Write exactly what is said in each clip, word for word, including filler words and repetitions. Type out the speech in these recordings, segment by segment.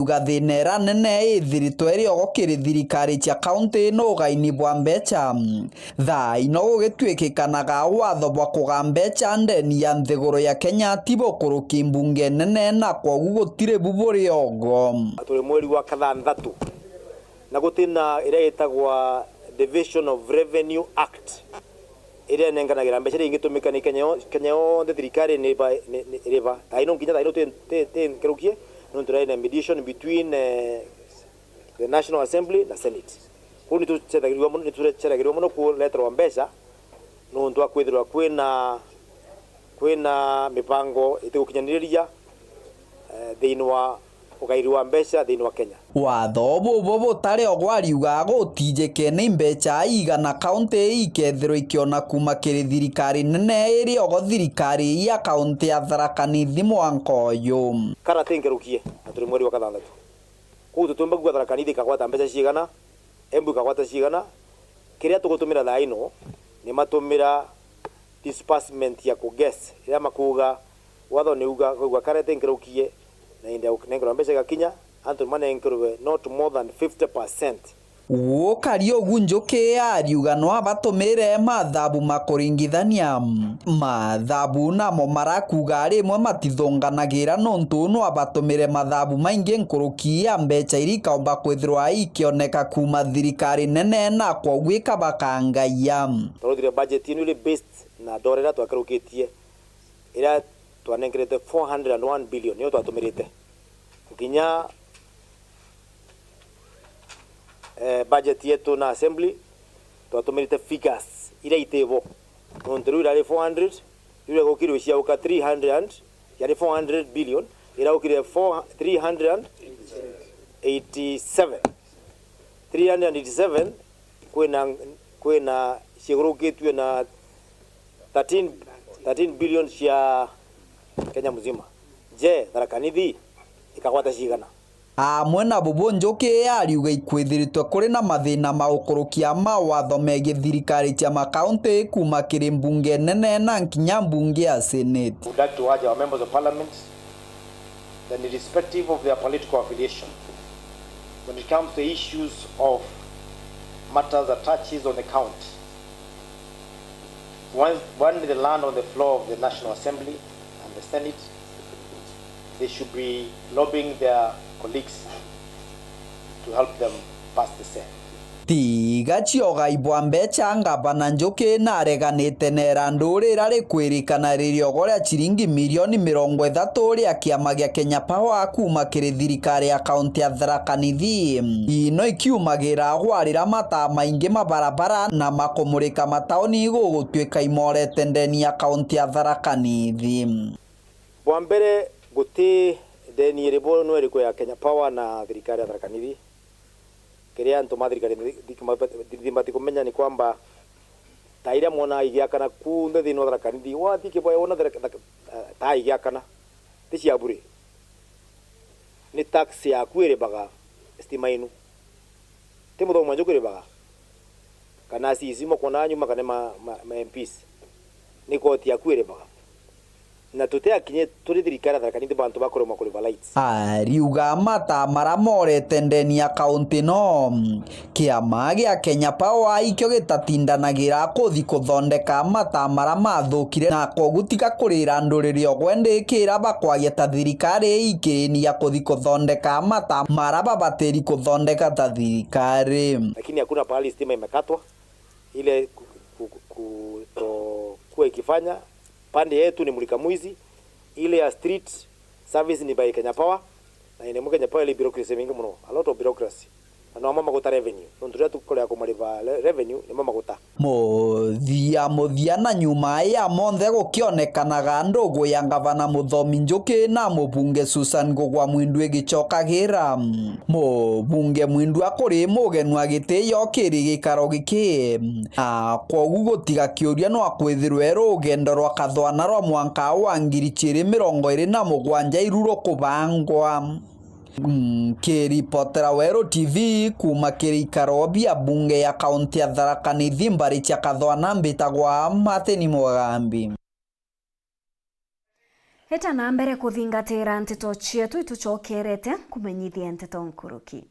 Uga thina iria nene ithiritwe iri ogo kiri thirikari cia kaunti ni ugaini bwa mbecha. Thaa ino gugituikikanaga watho bwa kuga mbecha ndeni ya nthiguru ya Kenya ti bukuruki mbunge nene, na kwogu gutiri bu buri ogo. Turi mweri wa kathanthatu, na gutina iria itagwa Division of Revenue Act, iria inenganagira mbecha iria ingitumika ni Kenya yo-, Kenya yonthe thirikari ni ba-, ni, ni, iri ba. Thaa ino nkinya thaa ino ti, ti, ti nkerukie, nontu iraina mediation between, eh, the National Assembly na Senate. Kuu nitucethagirua mono, nitucethagirua mono kureterwa mbecha, nontu wa kwithirwa kwina, kwina mibango itigukinyaniria, eh, thiini wa ugairi wa mbecha thiini wa Kenya. Watho bubu butari ogo ariuga gutijike ni mbecha igana kaunti ikethirwa ikiona kuuma kiri thirikari nene iri ogo thirikari ya kaunti ya Tharaka Nithi mwanka uyu. Kana ti nkerukie, na turi mweri wa kathanthatu. Kuu tutiumba kuuga Tharaka Nithi ikagwata mbecha cigana, Embu ikagwata cigana. Kiria tugutumira thaa ino ni matumira disbursement ya kuguess, riria makuuga, watho ni uga, uga karete nkerukie, na indi ya kunenkerwa mbecha igakinya, antu ni manenkerwe not more than fifty percent. Gukari ugu Njuki ariuga no abatumire mathabu ma kuringithania. Mathabu namo marakuuga rimwe matithunganagira, nontu no abatumire mathabu maingi nkuruki ya mbecha iria ikaumba kwithirwa ikioneka kuuma thirikari nene, na kwogu ikabakangaia. Twaruthire budget ino iri based na ndora iria twakerukitie, iria twanenkerete four hundred and one billion, niyo twatumirite. Nkinya, eh, budget yetu na assembly, twatumirite figures iria itibo. Nontu riu irari four hundred, riu iraukirwe ciauka three hundred, yani four hundred billion, iraukire four, three hundred eighty-seven. Three hundred eighty-seven, kwina, kwina ciigurukitue na thirteen, thirteen billion cia Kenya mzima. Je, Tharaka Nithi ikagwata cigana? Amwe na bubu Njuki ariuga ikwithiritwe kuri na mathina ma gukurukia mawatho megii thirikari cia makaunti kuuma kiri mbunge nene na nkinya mbunge ya Senate. Would like to urge our members of parliament that, irrespective of their political affiliation, when it comes to issues of matters that touches on the county, when, when they land on the floor of the National Assembly and the Senate, they should be lobbying their colleagues to help them pass the same. Tiga ciogai bwa mbecha, ngavana Njuki nareganite na irandu riria rikwirikana riri ogo ria ciringi milioni mirongo ithatu ria kiama gia Kenya Power kuuma kiri thirikari ya kaunti ya Tharaka Nithi. Ino ikiumagira gwarira mataa maingi mabarabara na makumurika matauni gugutwika imorete ndeni ya kaunti ya Tharaka Nithi. Bwa mbere, guti ndeni iri bo no iriku ya Kenya Power na thirikari ya Tharaka Nithi. Kiria antu ma thirikari nthi-, nthi-, mabati kumenya ni kwamba, ta iria mwonaa igiakana kunthe thiini wa Tharaka Nithi, wathi Kibwaya wona Tharaka, Tharaka, eh, taa igiakana, ti cia bure. Ni tax yaku iribaga stima inu. Ti Muthomi Njuki iribaga. Kana C E C mwakwona nyuma kana ma, ma, ma M Ps. Ni koti yaku iribaga. Na tutiakinye turi thirikari ya Tharaka Nithi bantu bakuremwa kuriva lights. Ariuga mataa mara morete ndeni ya kaunti no, kiama gia Kenya Power ikio gitatindanagira kuthi kuthondeka mataa mara mathukire, na kwogu tiga kurira nduriri ogwe ndikira bakwagia ta thirikari ikini ya kuthi kuthondeka mataa mara babatiri kuthondeka ta thirikari. Lakini hakuna pahali stima imekatwa. Ile ku-, ku-, ku-, kutokuwa ikifanya, pande yetu ni mulika mwizi, ile ya street service ni by Kenya Power, na ene mu Kenya Power ile bureaucracy mingi muno, a lot of bureaucracy. Na no amwe maguta revenue, nontu riria tukorega kumariva re-, revenue, nimo maguta. Muthia, muthia na nyuma ya monthe gukionekanaga ndugu ya ngavana Muthomi Njuki na mubunge Susan Ngugwa Mwindu igicokagira. Mubunge Mwindu akuri mugenwa gitio kiri gikaro giki, na kwogu gutiga kiuria no akwithirwe rugendo rwa kathwana rwa mwanka wa ngiri ciiri mirongo iri na mugwanja iru rukubangwa. Nkiripotera Weru T V kuuma kiri ikaro bia bunge ya kaunti ya Tharaka Nithi mbari cia kathwana, mbitagwa Martin Mugambi. Eta na mbere kuthingatira nteto cietu, itucokerete kumenyithia nteto nkuruki.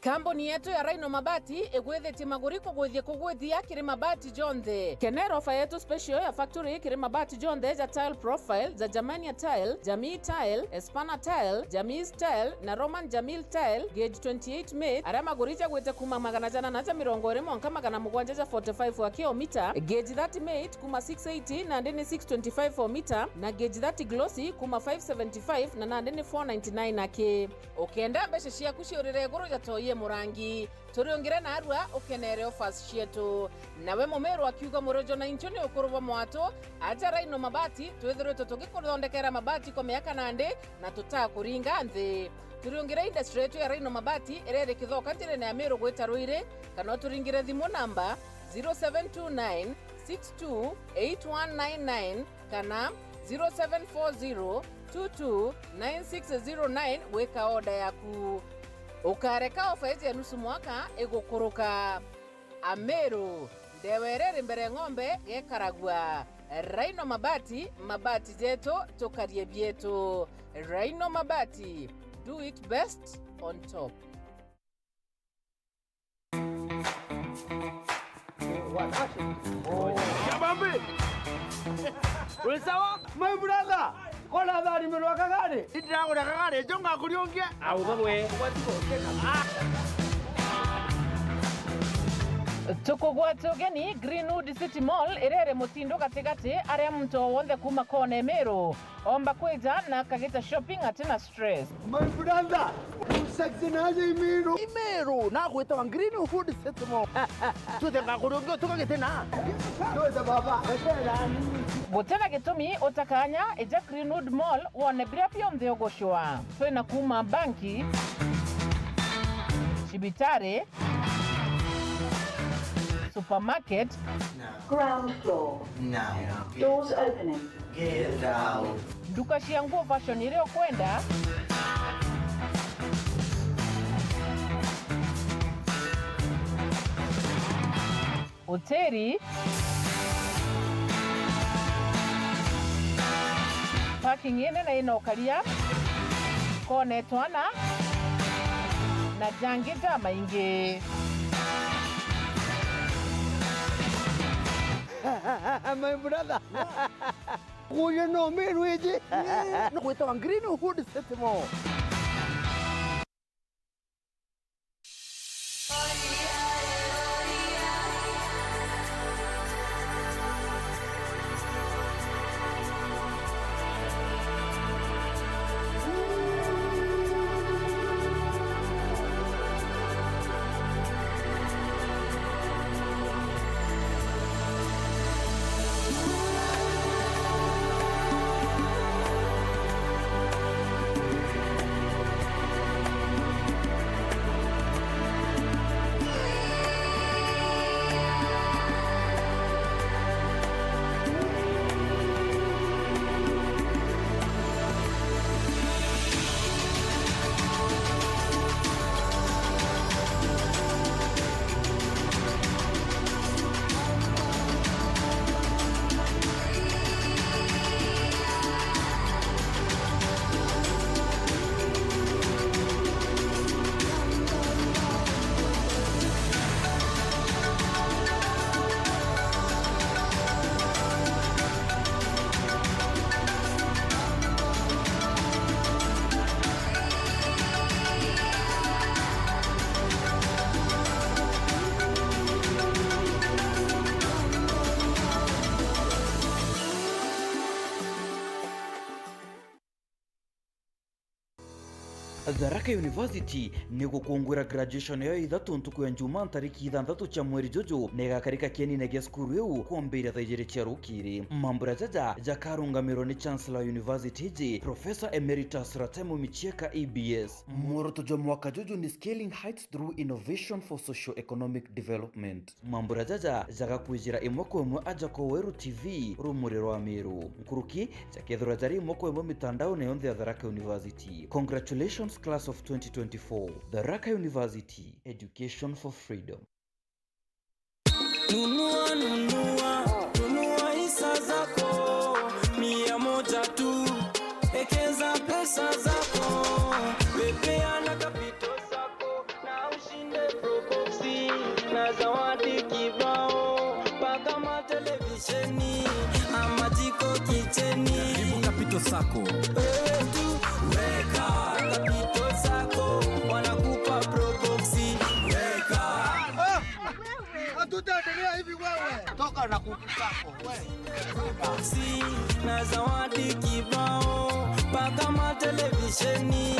Kambuni yetu ya Rhino Mabati igwithitie maguri kugwithia kugwithia kiri mabati jonthe. Kenera ofa yetu special ya factory kiri mabati jonthe ja tile profile, ja Germania tile, Jamii tile, Espana tile, Jamii tile na Roman Jamil tile, gauge twenty-eight mate, aria maguri jagwite kuma magana jana na ja mirongo iri mwanka magana mugwanja ja forty-five wa kilomita, gauge thirty mate kuma six eighty nandi ni six twenty-five o mita, na gauge thirty glossy kuma five seventy-five na nandi ni four ninety-nine aki. Ukenda mbeca ciaku ciurire iguru ja toi e murangi, turiungire narua ukenere offers cietu. Nawe mumiru akiuga murojo na inchu ni ukuru bwa mwatu, aja Rhino Mabati, twithiritwe tugikuthondekera mabati kwa miaka nandi na tutakuringa nthi. Turiungire industry yetu ya Rhino Mabati iria iri Kithoka njirene ya Miru gwita Ruiri, kana uturingire thimu namba zero seven two nine six two eight one nine nine kana zero seven four zero two two nine six zero nine gwika oda yaku. Ukareka ofa iji ya nusu mwaka igukuruka. Ameru, ndewa iria iri mbere ng'ombe gekaragua. Rhino Mabati, mabati jetu, tukarie bietu. Rhino Mabati, do it best on top. Kabambe! Uri sawa? My brother! Kona thari mirwa kagari? Ndiragura kagari, njo ngakuriungia. Au, bamwe. Tukugwata ugeni Greenwood City Mall, iria iri Mutindu gatigati, aria muntu o wonthe kuma kona Miru omba kwija na akagita shopping ati na stress. My brother, usakize naje Imiru. Imiru, na gwitawa Greenwood City Mall. Twite ngakuri ungi utuka gitina. Twite baba, etera. Gutina gitumi utakanya, ija Greenwood Mall wone biria bionthe ugucwa. Twina kuma banki, cibitari, supermarket, ground floor. Now. Doors opening. Get out. Nduka cia nguo fashion iria ukwenda. Hoteli. Parking inene ina ukaria. Kone twana. Na jangi jamaingi. My brother. Kuyo no Miru iji. No gwitawa Greenwood City Mall. Tharaka University ni gukungwira graduation yayo ithatu ntuku ya Njumaa ntariki ithanthatu cia mweri juju, na igakarika kienine gia cukuru iu kwambiria thaa ijiri cia rukiri. Mambura jaja jakarungamirwa ni Chancellor wa University iji, Professor Emeritus Ratemo Michieka E B S. Mworoto jwa mwaka juju ni Scaling Heights Through Innovation for Socio-Economic Development. Mambura jaja jagakwijira imwe kwa imwe aja kwa Weru T V, rumuri rwa Miru. Nkuruki jakethirwa jari imwe kwa imwe mitandaone yonthe ya Tharaka University. Congratulations Class of twenty twenty-four, Tharaka University, Education for Freedom. Nunua, nunua, nunua hisa zako, mia moja tu, ekeza pesa zako, pepea na Capital Sacco, na ushinde Probox na zawadi kibao, paka matelevisheni ama jiko kicheni. Karibu Capital Sacco. Wewe tu weka Capital Sacco, wanakupa Probox, weka. Hatutaendelea hivi wewe. Toka na kuku zako, wewe. Probox na zawadi kibao, paka matelevisheni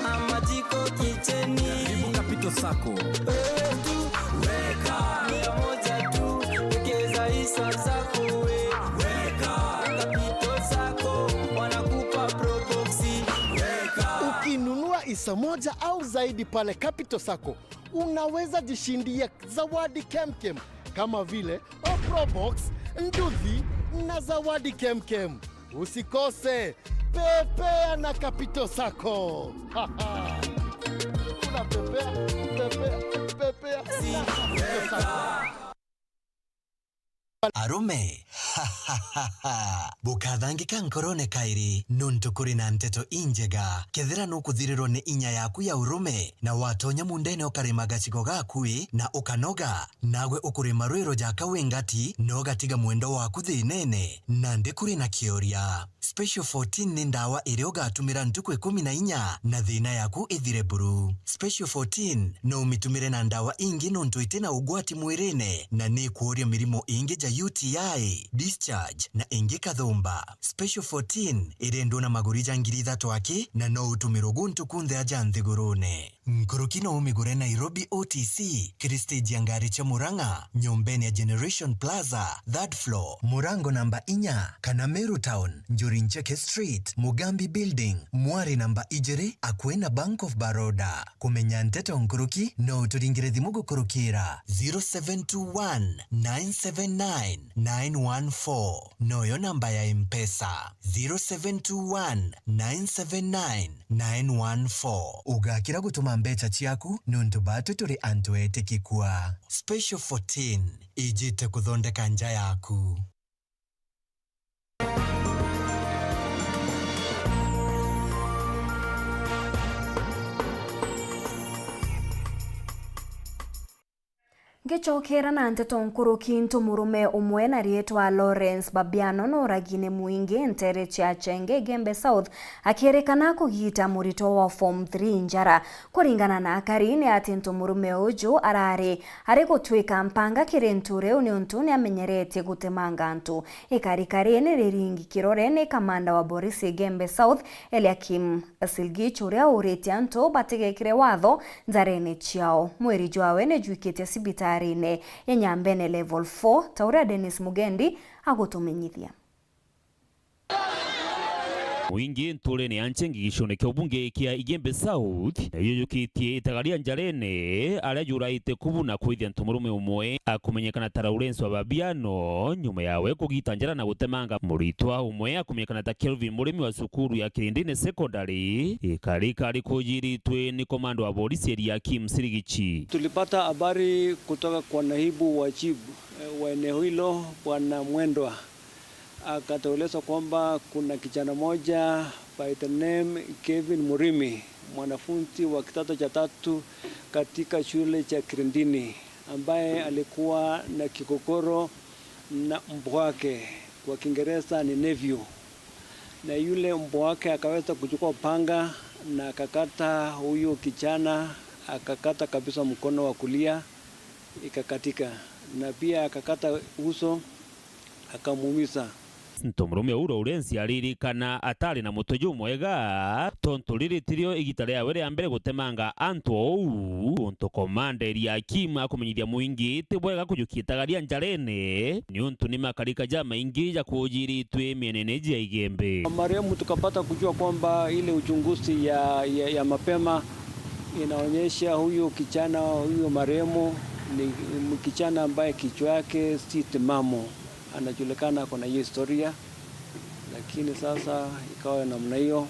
ama jiko kicheni. Karibu Capital Sacco. Wewe tu weka mia moja tu, wekeza hisa zako we. Weka Capital Sacco, wanakupa Probox. Weka. Ukinunua hisa moja au zaidi pale Capital Sacco, unaweza jishindia zawadi kemkem kama vile Probox, nduthi na zawadi kemkem. Usikose, pepea na Capital Sacco. Unapepea, pepea, pepea na Capital Sacco. Arume, bukathangika nkorone kairi, nontu kuri na nteto injega. Kethira nukuthirirwa ni inya yaku ya urume, na watonya mundene ukarima gacigo gaku ii, na ukanoga, nagwe ukurima rwiro jaka wi ngati, na ugatiga mwendwa waku thinene, nandi kuri na kioria. Special fourteen ni ndawa iria ugatumira ntuku ikumi na inya na thina yaku ithire buru. Special fourteen no umitumire na ndawa ingi nontu iti na ugwati mwirine na ni ikworia mirimo ingi ja U T I, discharge na ingi kathumba. Special fourteen irendwa na maguri ja ngiri ithatu aki na no utumirwe guntu kunthe aja nthigurune. Nkuruki no umigure Nairobi O T C, kiri stage ya ngari cia Murang'a, nyombene ya Generation Plaza, third floor, murango namba inya, kana Meru Town, Njuri Ncheke Street, Mugambi Building, mwari namba ijiri, akui na Bank of Baroda. Kumenya nteto nkuruki, no uturingire thimu gukurukira zero seven two one, nine seven nine, nine one four. Noyo namba ya Mpesa, zero seven two one, nine seven nine, nine one four. Ugakira gutuma mbeca ciaku, nontu batwi turi antu etikikua. Special fourteen, ijite kuthondeka nja yaku. Ngicokera na nteto nkuruki, ntu murume umwe na riitwa Lawrence Babiano nooragi ni mwingi nteere cia Chenge, Igembe South, akirikana kugita muritwa wa form three njara. Kuringana na akari, ni ati ntu murume uju arari ari gutwika mpanga kiri ntu riu niuntu ni amenyeretie gutemanga antu. Ikarikari ni riringi kirore ni kamanda wa borisi Igembe South, Eliakim Silgich, uria uritie antu batigekire watho njarene ciao. Mwiri jwawe ni jwikitie cibitarine ya Nyambene Level four, ta uria Dennis Mugendi agutumenyithia. Mwingi nturene ya Nchenge gicione kia ubunge kia Igembe South, nayo yukitie itagaria njarene, aria juraite kubu na kwithia ntu murume umwe akumenyekana ta Lawrence wa Babiano, nyuma yawe kugita njara na gutemanga muritwa umwe akumenyekana ta Kelvin Murimi wa cukuru ya Kirindini Secondary, ikarika ari kujiritwe ni komando wa borisi Eliakim Sirigichi. Tulipata habari kutoka kwa naibu wa chief, eh, wa eneo hilo, Bwana Mwendwa. Akatueleza kwamba kuna kijana moja by the name Kevin Murimi, mwanafunzi wa kidato cha tatu katika shule cha Kirindini, ambaye alikuwa na kigogoro na mbwa wake, kwa Kiingereza ni nephew. Na yule mbwa wake akaweza kuchukua panga na akakata huyo kijana, akakata kabisa mkono wa kulia, ikakatika, na pia akakata uso, akamuumiza. Ntu murume uu Lawrence aririkana atari na mutwe jumwega, tontu riri tirio igita riawe ria mbere gutemanga antu ou, untu komanda Eliakim akumenyithia mwingi ti bwega kujukia itagaria njarene, niuntu ni makarika jamaingi jakujiritwe mienene iji ya Igembe. Marehemu tukapata kujua kwamba ile uchunguzi ya, ya, ya mapema inaonyesha huyu kijana, huyu marehemu ni kijana ambaye kichwa yake si timamu. Anajulikana, ako na hiyo historia, lakini sasa ikawa namna hiyo.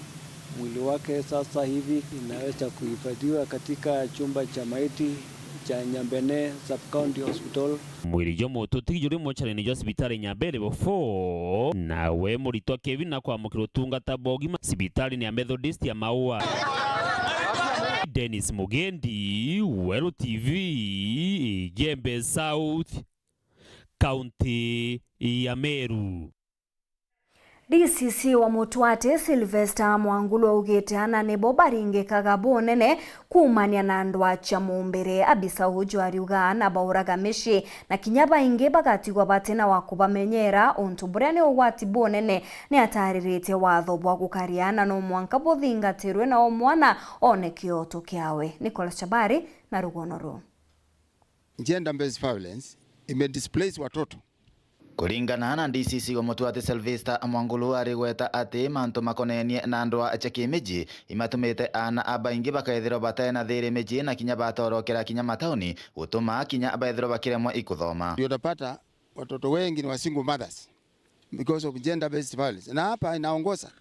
Mwili wake sasa hivi inaweza kuhifadhiwa katika chumba cha maiti cha Nyambene Sub-County Hospital. Mwili jwa mututi juri mochari-ini jwa cibitari Nyambene Level four, nawe muritwa Kevin na kwamukira utungata bwa ugima cibitari-ini ya Methodist ya Maua. Dennis Mugendi, Weru T V, Igembe South, kaunti ya Meru. D C C wa Mutwati Sylvester Mwangulu augite ana nibo baringikaga bunene kuumania na ndwaa cia mumbire. Abisa uju ariuga ana bauraga micii na kinya baingi bagatigwa batina wa kubamenyera, untu buria ni ugwati bunene. Ni ataririte watho bwa gukaria ana no mwanka buthingatirwe na o mwana one kioto kiawe. Nicholas Chabari na rugono ruu. Gender based violence ime displace watoto. Kuringana na D C C wa Mutwati Sylvester Mwangulu, arigweta ati mantu makonenie na ndwaa cia kimiji imatumite ana abaingi bakethirwa batena thiri miji na kinya batorokera kinya matauni, gutuma kinya bethirwa bakiremwa ikuthoma. Ndio utapata watoto wengi ni wa single mothers because of gender based violence. Na hapa inaongoza.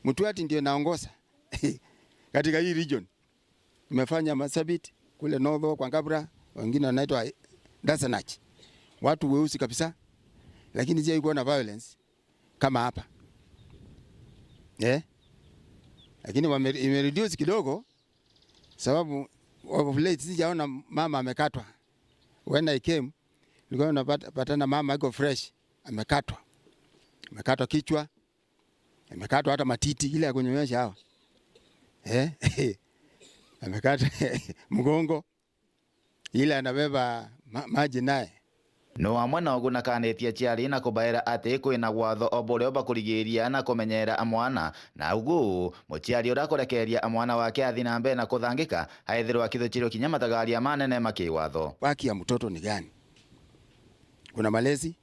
Mutwati ndio inaongoza katika hii region. Imefanya Marsabit, kule North kwa Ngabra, wengine wanaitwa Dasanach. Watu weusi kabisa, lakini sijai kuona violence kama hapa. Eh? Lakini wame-, imereduce kidogo, sababu of late sijaona mama amekatwa. When I came, nilikuwa napata, patana mama iko fresh, amekatwa. Amekatwa kichwa, amekatwa hata matiti ile ya kunyonyesha hawa. Eh? Amekata mgongo. Ile anabeba ma-, maji naye. No amwe na ugu nakanitie aciari na kubaira ati kwina watho o buria bakurigiria na kumenyera mwana. Na ugu, muciari uria akurekeria mwana wake athi na mbere na kuthangika, aithirwa akithukirio kinya matagaria manene ma kiwatho. Haki ya mtoto ni gani? Kuna malezi,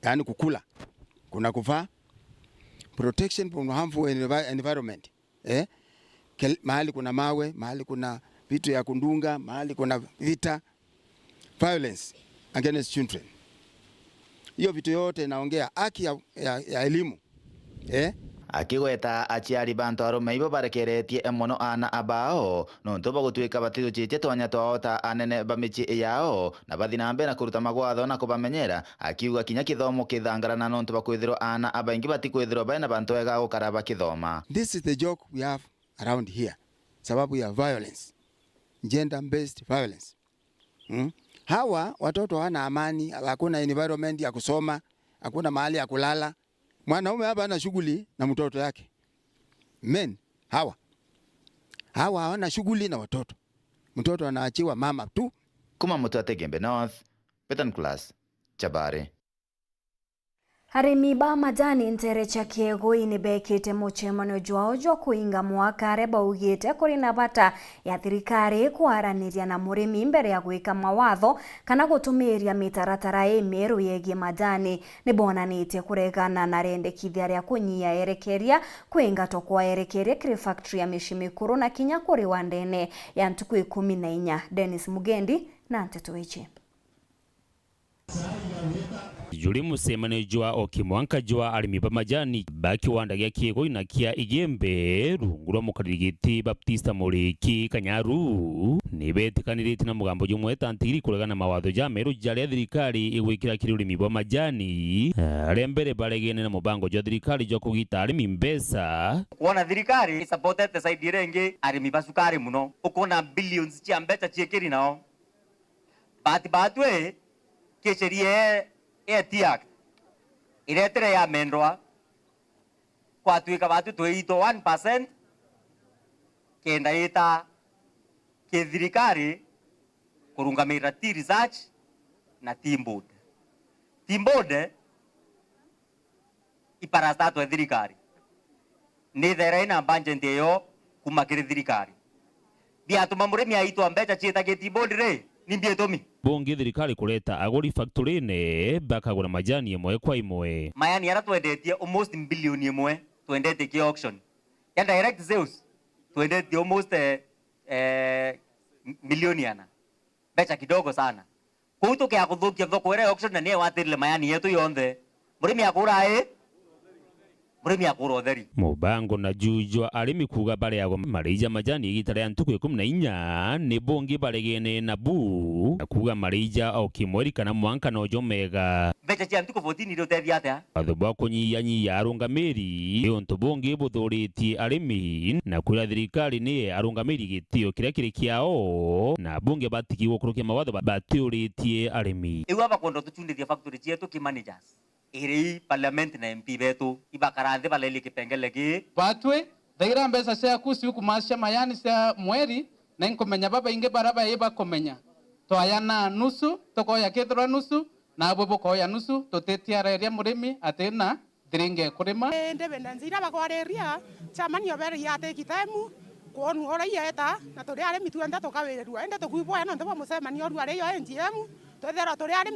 yaani kukula, kuna kuvaa, protection from harmful envi-, environment. Eh? Kel-, mahali kuna mawe, mahali kuna vitu ya kundunga, mahali kuna vita, violence against children. Hiyo vitu yote inaongea haki ya, ya, ya elimu. Eh? Akigweta aciari bantu arume ibo barekeretie mono aana abao, nontu bagutwika batithukitie twanya twao ta anene ba micii yao, na bathi na mbere na kuruta magwatho na kubamenyera, akiuga kinya kithomo kithangarana nontu bakwithirwa aana abaingi batikwithirwa baina bantu ega gukara bakithoma. This is the joke we have around here, sababu ya violence, gender based violence. Hmm? Hawa watoto hawana amani, hakuna environment ya kusoma, hakuna mahali ya kulala. Mwanaume hapa ana shughuli na mtoto yake. Men, hawa. Hawa hawana shughuli na watoto. Mtoto anaachiwa mama tu. Kuma Mutwati Igembe North, Peter Nicholas Chabari. Arimi ba majani ntere cia Kiegui ni bekite mucemanio jwao jwa kuinga mwaka, aria baugite kuri na bata ya thirikari kwaraniria na murimi mbere ya gwika mawatho kana gutumiria mitaratara imieru yegie majani. Ni bonanitie kuregana na rendekithia ria kunyia erekeria, kwingatwa kwa erekeria kiri factory ya micii mikuru na kinya kuriwa ndene ya ntuku ikumi na inya. Dennis Mugendi na nteto ici. Juri mucemanio jwa o kimwanka jwa arimi ba majani ba kiwanda gia Kiegui na kia Igembe, rungu rwa mukariri giti Baptista Muriki Kanyaru, ni betikaniritie na mugambo jumwe ta ntigiri kuregana na mawatho jameru jaria thirikari igwikira kiri urimi bwa majani, aria mbere baregene na mubango jwa thirikari jwa kugita arimi mbeca. Kwona thirikari isupportete side iria ingi arimi ba cukari muno, ukwona billions cia mbeca ciikiri nao. But baatwi, kisheria e, e Tea Act iretire yamendwa, kwatwika baatwi twiitwa one percent, kenda ita kithirikari kurungamira tea research na tea board. Tea board iparastatwe thirikari. Ni thera ina budget iyo kuma kiri thirikari. Biatuma murimi aitwa mbeca ciita kiti board ri, ni mbi itumi. Bungi thirikari kureta aguri factory-ini bakagura majani imwe kwa imwe. Majani aria twendetie almost bilioni imwe twendetie ki auction. Ya direct sales twendetie almost, eh, eh, milioni ana. Mbeca kidogo sana. Kuu tukia kuthukia thoko iria auction na niyo igwatirire majani yetu yonthe. Murimi akura ii? Murimi akura utheri. Mubango na juu jwa arimi kuuga bareagwa marei ja majani igita ria ntuku ikumi na inya ni bungi baregene nabu, na kuuga marei ja o kimweri kana mwanka nojo mega. Mbeca cia ntuku fourteen iri utethia atia? Watho bwa kunyiyanyia arungamiri ni untu bungi buthuritie arimi, na kwira thirikari ni arungamiri gitio kiria kiri kiao, na bunge batiki gukurukia mawatho ba-, batiuritie arimi. Iu abakwenda tucundithia factory cietu ki managers. Iri parliament na M P betu ibakara nthi balelie kipengele ki. Batwi, thaira mbeca ciaku ciukuma cia mayani cia mweri, na inkumenya babaingi bara bai bakumenya. Twaya na nusu, tukoya kethirwa nusu, nabwe bukoya nusu, tutitiareria murimi ati na thiringi ekurima. Indi bende nzira bagwariria, chairman oberia ati kitemu, kwonwa uria ieta, na turi arimi twenthe tukawirirua. Indi tukwibwaya nontu bwa mucemanio uru ari yo A G M, twethirwa turi arimi